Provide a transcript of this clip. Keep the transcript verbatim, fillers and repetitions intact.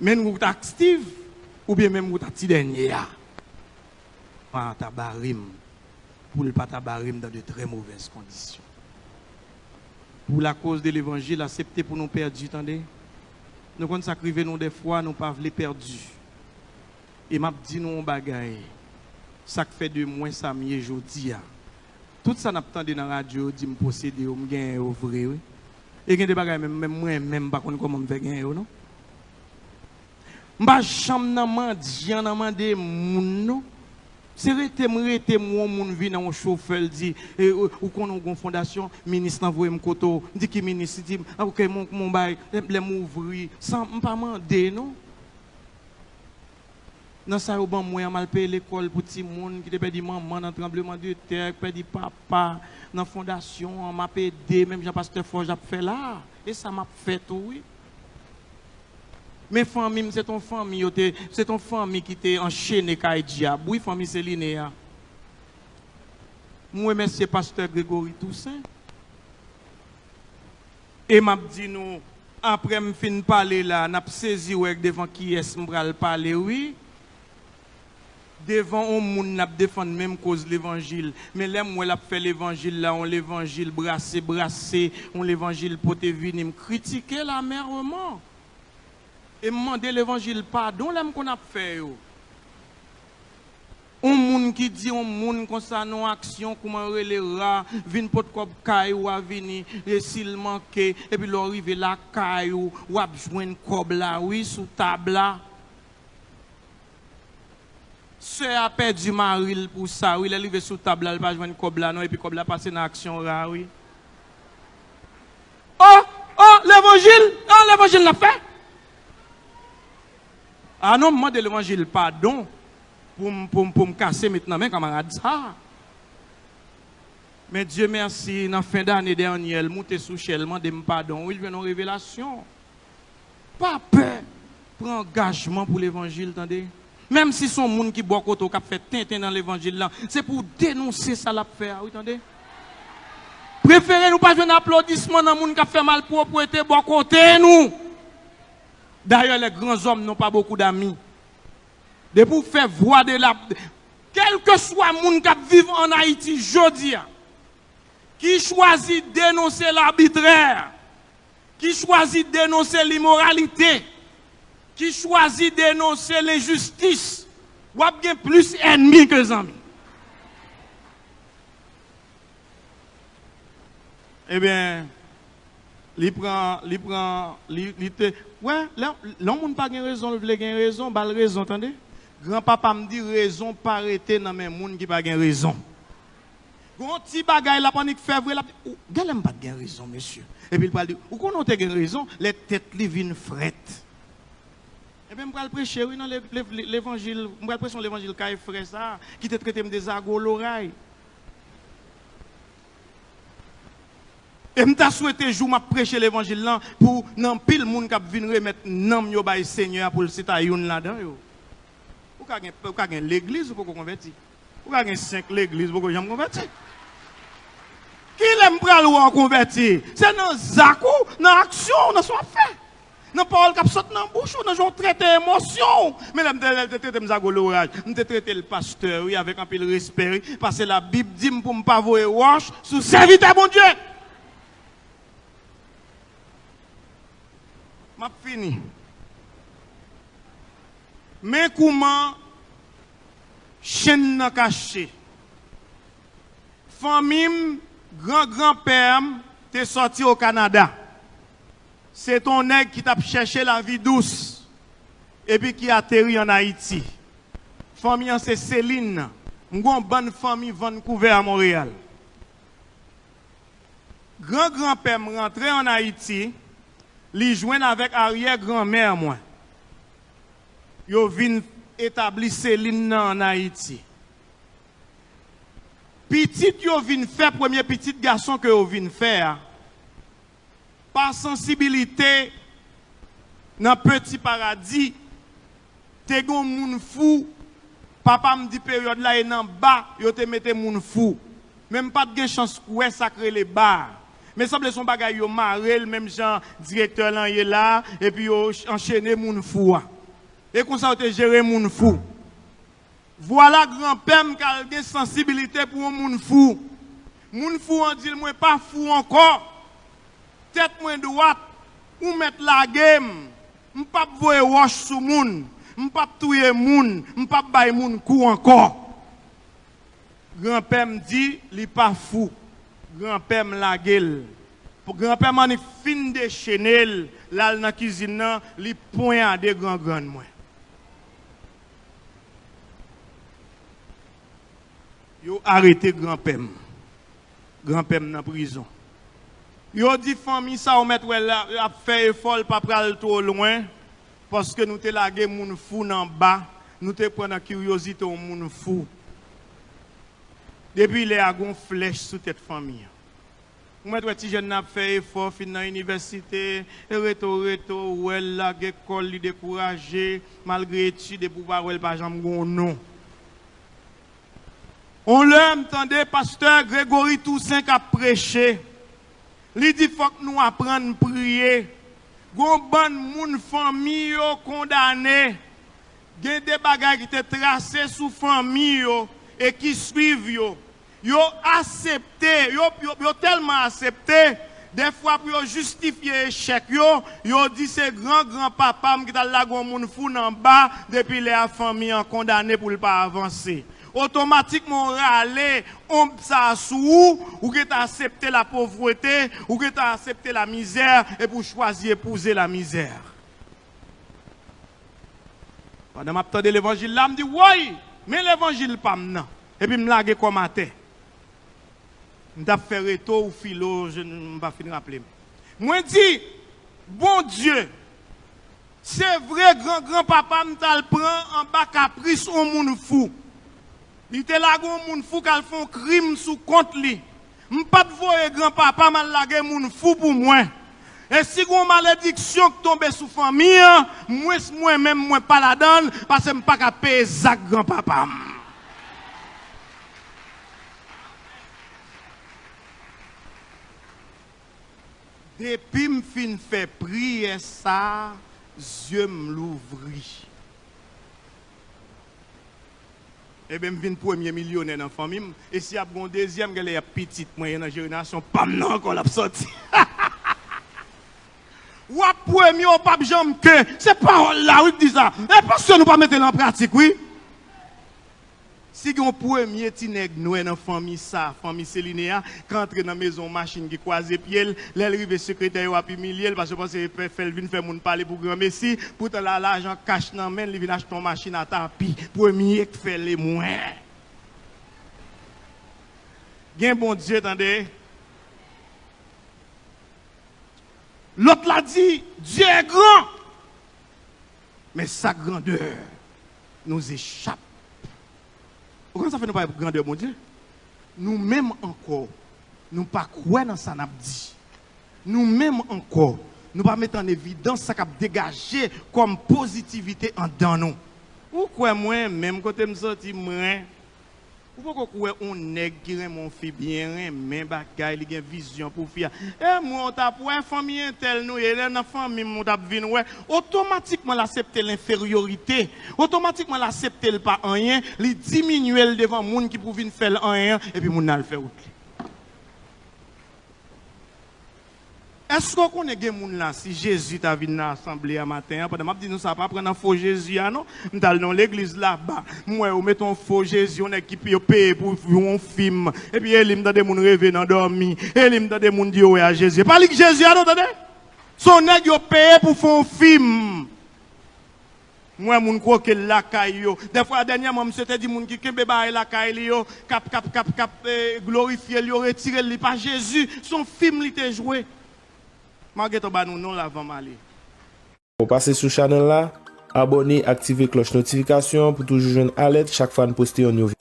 Menm ou t ak Steve, oubyen menm ou t ak ti dènye a. Pa ta bare m, pou l pa ta bare m dans de très mauvaises conditions. Pou lakoz de levanjil, aksepte pou nou pèdi, tande. Nou konn sa k rive nou dèfwa, nou pa vle pèdi. E m ap di nou yon bagay, sa k fè de mwen sa m ye jodi a. Tout sa n ap tande nan radyo yo di m posede yo, m genyen yo vre, wi. E gen de bagay menm, menm mwen menm m pa konn kòman m fè genyen yo, non. M pa janm nan mandyan, nan mande moun, non. Se rete m rete m wè yon moun vin nan yon chofè, l di, e, ou, ou konnen w gen yon fondasyon, minis lan voye m kote w. M di, ki minis? Li di m, a, oke, mon, mon bay, lè, lè m ouvri, san m pa mande, non. Nan sa yo ban mwen an, m al peye lekòl pou timoun ki te pèdi manman nan tranblemanntè, ki pèdi papa nan fondasyon an, m ap ede, menm jan pastè Fòj ap fè la a. E sa m ap fè tou, wi. Men fanmi m, se t on fanmi, yo te, se t on fanmi ki te anchene kay dyab, wi, fanmi Seline a. M remèsye pastè Gregory Toussaint. E m ap di nou, apre m fin pale la, n ap sezi wè devan kiyès m pral pale, wi. Devan on moun n ap defann menm koz levanjil. Men lè m wè l ap fè levanjil la, on levanjil brase, brase, on levanjil pote vini, m kritike l amèrman. E m mande levanjil padon lè m konn ap fè yo. On moun ki di on moun konsa nan on aksyon, kouman yo rele, ra, vin pot kòb kay ou a vini, e si l manke, epi lè w rive lakay ou, w ap jwenn kòb la, wi, sou tab la. Sè a pèdi mari l pou sa, wi, lè l rive sou tab la, l pa jwenn kòb la non, epi kòb la pase nan aksyon ra, wi. O, o, levanjil, o, levanjil n ap fè. A non, m mande levanjil padon pou m, pou m, pou m kase met nan men kanmarad sa a. Men Dye mèsi, nan fen dane dènyè, l moute sou chè, l mande m padon, wi, l jwenn yon revelasyon. Pa pè pran angajman pou levanjil, tande. Menm si se yon moun ki bò kote w k ap fè tenten nan levanjil lan, se pou w denonse sa l ap fè a, wi, tande. Prefere nou pa jwenn aplodisman nan moun k ap fè malpwòpte bò kote nou. Dayè, les grands hommes n'ont pas beaucoup d'amis. Depi w fè vwa de la, kèlkeswa moun k ap viv ann Ayiti jodi a, ki chwazi denonse labitrè, ki chwazi denonse limoralite, ki chwazi denonse lenjistis, w ap gen plis ènmi ke zanmi. Ebyen, li pran, li pran, li, li te, wè, lè, lè yon moun pa gen rezon, l vle gen rezon, ba l rezon, tande. Granpapa m di, rezon pa rete nan men moun ki pa gen rezon. Gon ti bagay l ap annik fè vre, l ap di, ou, genlè m pa t gen rezon, mesye. Epi l pral di, ou konnen w te gen rezon, lè tèt li vin frèt. Ebyen, m pral preche, wi, nan le, le, le, levanjil, m pral preche yon levanjil kay frè sa a, ki te trete m de zago loray. E m ta swete jou m ap preche levanjil lan pou nan anpil moun k ap vin remèt nanm yo bay Senyè a pou l se ta youn ladan yo. Ou ka gen, ou ka gen legliz, ou poko konvèti. Ou ka gen senk legliz, ou poko janm konvèti. Kilè m pral wè w konvèti? Se nan zak ou, nan aksyon w, nan sa w ap fè. Nan pawòl k ap sot nan bouch ou, nan jan w trete emosyon w. Men lè m te, lè l te trete m zago loraj, m te trete l pastè, wi, avèk anpil respè, wi, paske Labib di m pou m pa voye wòch sou sèvitè Bondye. M ap fini. Men kouman chenn nan kache. Fanmi m, gran granpè m te sòti o Kanada. Se t on nèg ki t ap chèche lavi dous epi ki ateri ann Ayiti. Fanmi an se Selin nan. M gen yon bann fanmi Vancouver a Monreyal. Gran granpè m rantre ann Ayiti, li jwenn avèk aryè granmè mwen. Yo vin etabli Selin nan ann Ayiti. Pitit yo vin fè, premye pitit gason ke yo vin fè a, pa sansibilite nan Peti Paradi, te gen yon moun fou, papa m di peryòd la e nan Ba yo te mete moun fou. Men m pa t gen chans wè sa k rele Ba a. Men sanble se yon bagay yo mare l, menm jan direktè lan ye la, epi yo ch- anchene moun fou a. E konsa yo te jere moun fou. Vwala granpè m k al gen sansibilite pou yon moun fou. Moun fou an di l, "Mwen pa fou ankò. Tèt mwen dwat, ou mèt lage m. M p ap voye wòch sou moun. M p ap touye moun. M p ap bay moun kou ankò." Granpè m di li pa fou. Granpè m lage l. Granpè m annik fin dechene l, l al nan kizin nan, li ponyade grangrann mwen. Yo arete granpè m. Granpè m nan prizon. Yo di fanmi sa ou mèt wè la ap fè efò, l pa pral twò lwen, paske nou te lage moun fou nan ba, nou te pran nan kiryozite yon moun fou. Depi lè a, gon flèch sou tèt fanmi an. Ou mèt wè ti jèn nan ap fè efò, fin nan inivèsite, e reto reto, ou wè l lage kò l, li dekouraje, malgre etid, epi ou pa wè l pa janm gon non. On lè, m tande pastè Gregory Toussaint k ap preche. Li di, "Fòk nou aprann priye." Gon bann moun fanmi yo kondane. Gen de bagay ki te trase sou fanmi yo e ki swiv yo. Yo asepte, yo, yo, yo tèlman asepte, dèfwa pou yo jistifye echèk yo, yo di se gran gran papa m ki t al lage yon moun fou nan ba, depi lè a fanmi an kondane pou l pa avanse. Otomatikman w rale onb sa a sou ou, ou gentan asepte lapovrete, ou gentan asepte lamizè, epi w chwazi epouze lamizè. Pandan m ap tande levanjil la, m di, "Woy, men levanjil pa m nan." Epi m lage kò m atè. M t ap fè reto ou filo, je, m pa fin raple m. Mwen di, "Bondye, se vre, gran gran papa m t al pran anba kapris yon moun fou. Li te lage yon moun fou k al fè yon krim sou kont li. M pa t voye gran papa m al lage moun fou pou mwen. E si gon malediksyon k tonbe sou fanmi an, mwens mwen menm mwen pa ladan l, paske m pa ka peye zak gran papa m." Depi m fin fè priyè sa a, zye m louvri. Ebyen, m vin premye milyonè nan fanmi m. E si ap gon dezyèm, genlè y ap pitit mwen, e nan jenerasyon pa m nan ankò l ap sòti. W ap premye, w p ap janm ke. Se pawòl la, wi, k di sa. E paske nou pa mete l an pratik, wi. Si gen yon premye ti nèg nwè nan fanmi sa, fanmi Seline a, k antre nan mezon yon machin ki kwaze pye l, lè l rive sekretè yo ap imilye l, paske yo panse yo fè l vin fè moun pale pou granmesi, poutan la lajan kach nan men l, li vin achte yon machin a tapi, premye k fè l e mwen. Gen Bondye, tande. Lòt la di, Dieu est grand. Men sa grandè nous échappe. Ou konn sa fè nou pa grandè Bondye? Nou menm ankò, nou pa kwè nan sa n ap di. Nou menm ankò, nou pa met an evidans sa k ap degaje kòm pozitivite anndan nou. Ou kwè mwen, menm kote m soti, mwen, ou poko kwè on nèg ki renmen on fi byen renmen bagay, li gen vizyon pou fi a. E mwen, ou t ap wè fanmi entèl nou ye, lè nan fanmi m, ou t ap vin wè. Otomatikman, l asepte lenferyorite. Otomatikman, l asepte l pa anyen, li diminye l devan moun ki pou vin fè l anyen an, epi moun nan al fè wout li. Èske w konnen gen moun la, si Jezi ta vin nan asanble a maten an, pandan m ap di nou sa, pa pran nan fo Jezi a non, m t al nan yon legliz laba, m wè yo mete yon fo Jezi, yon nèg ki yo peye pou yon fim, epi e li m tande moun reve nan dòmi, e li m tande moun di yo wè a Jezi. E pa li k Jezi a non, tande! Se yon nèg yo peye pou fè yon fim. M wè moun kwoke l lakay yo. Dèfwa, dènyèman, misye te di moun ki kenbe bagay lakay li yo, k ap, k ap, k ap, k ap, eh, glorifye l, yo retire l, li pa Jezi. Se yon fim li te jwe. M a gentan ba nou non l avan m ale. Ou pase sou chanèl la, abòne, aktive klòch notifikasyon an pou toujou jwenn alèt chak fwa n poste yon nouvo.